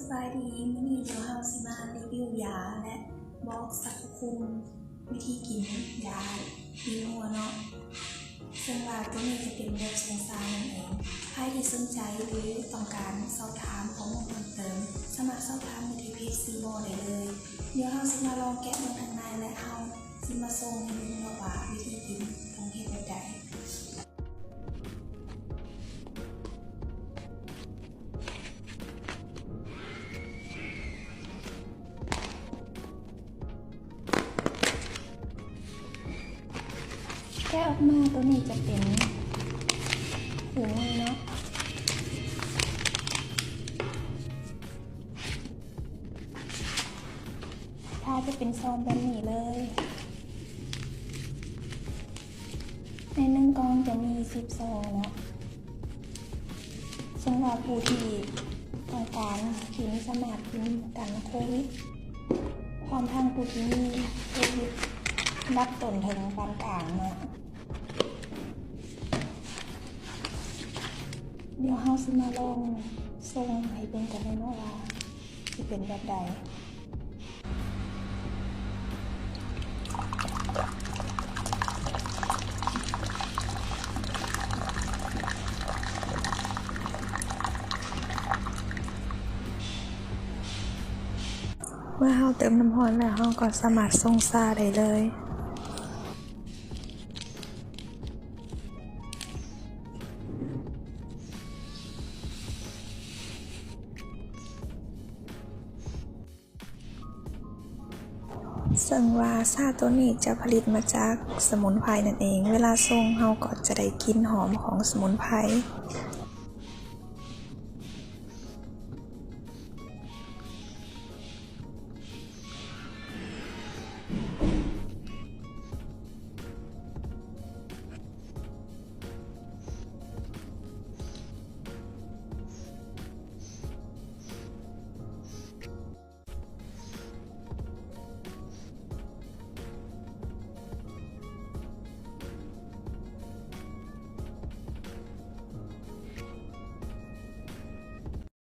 ສະບາຍດີ, ມື້ນີ້ດຽວເຮົາຊິມາຣີວິວຢາ ແລະ ບອກສັບພະຄຸນວິທີກິນຢາຕີນຫົວເນາະ. ເຊິ່ງວ່າໂຕນີ້ຈະເປັນແບບຊົງຊານັ້ນເອງ. ໃຜທີ່ສົນໃຈ ຫຼື ຕ້ອງການສອບຖາມຂໍ້ມູນເພີ່ມເຕີມ ສາມາດສອບຖາມມາທີ່ເພຈຊື່ໝໍໄດ້ເລີຍ. ດຽວເຮົາຊິມາລອງແກະເບິ່ງຂ້າງໃນ ແລະ ເຮົາຊິມາສົ່ງໃຫ້ເບິ່ງເນາະວ່າວິທີກິນຕ້ອງເຮັດແບບໃດ. ແກະອອກມາ ໂຕນີ້ຈະເປັນຖົງເນາະ. ຖ້າຈະເປັນຊອງແບບນີ້ເລີຍ. ໃນໜຶ່ງກ່ອງຈະມີສິບຊອງເນາະ. ເຊິ່ງວ່າຜູ້ທີ່ຕ້ອງການກິນສາມາດກິນກັນໂຄວິດ ພ້ອມທັງຜູ້ທີ່ມີໂຄວິດລະດັບຕົ້ນເຖິງປານກາງເນາະ. ດຽວເຮົາຊິມາລອງຊົງໃຫ້ເບິ່ງກັນເລີຍເນາະວ່າ ຊິເປັນແບບໃດ. ເມື່ອເຮົາເຕີມນ້ຳຮ້ອນແລ້ວ ເຮົາກໍສາມາດຊົງຊາໄດ້ເລີຍ. ເຊິ່ງວ່າຊາໂຕນີ້ຈະຜະລິດມາຈາກສະໝຸນໄພນັ້ນເອງ. ເວລາຊົງເຮົາກໍຈະໄດ້ກິ່ນຫອມຂອງສະໝຸນໄພ.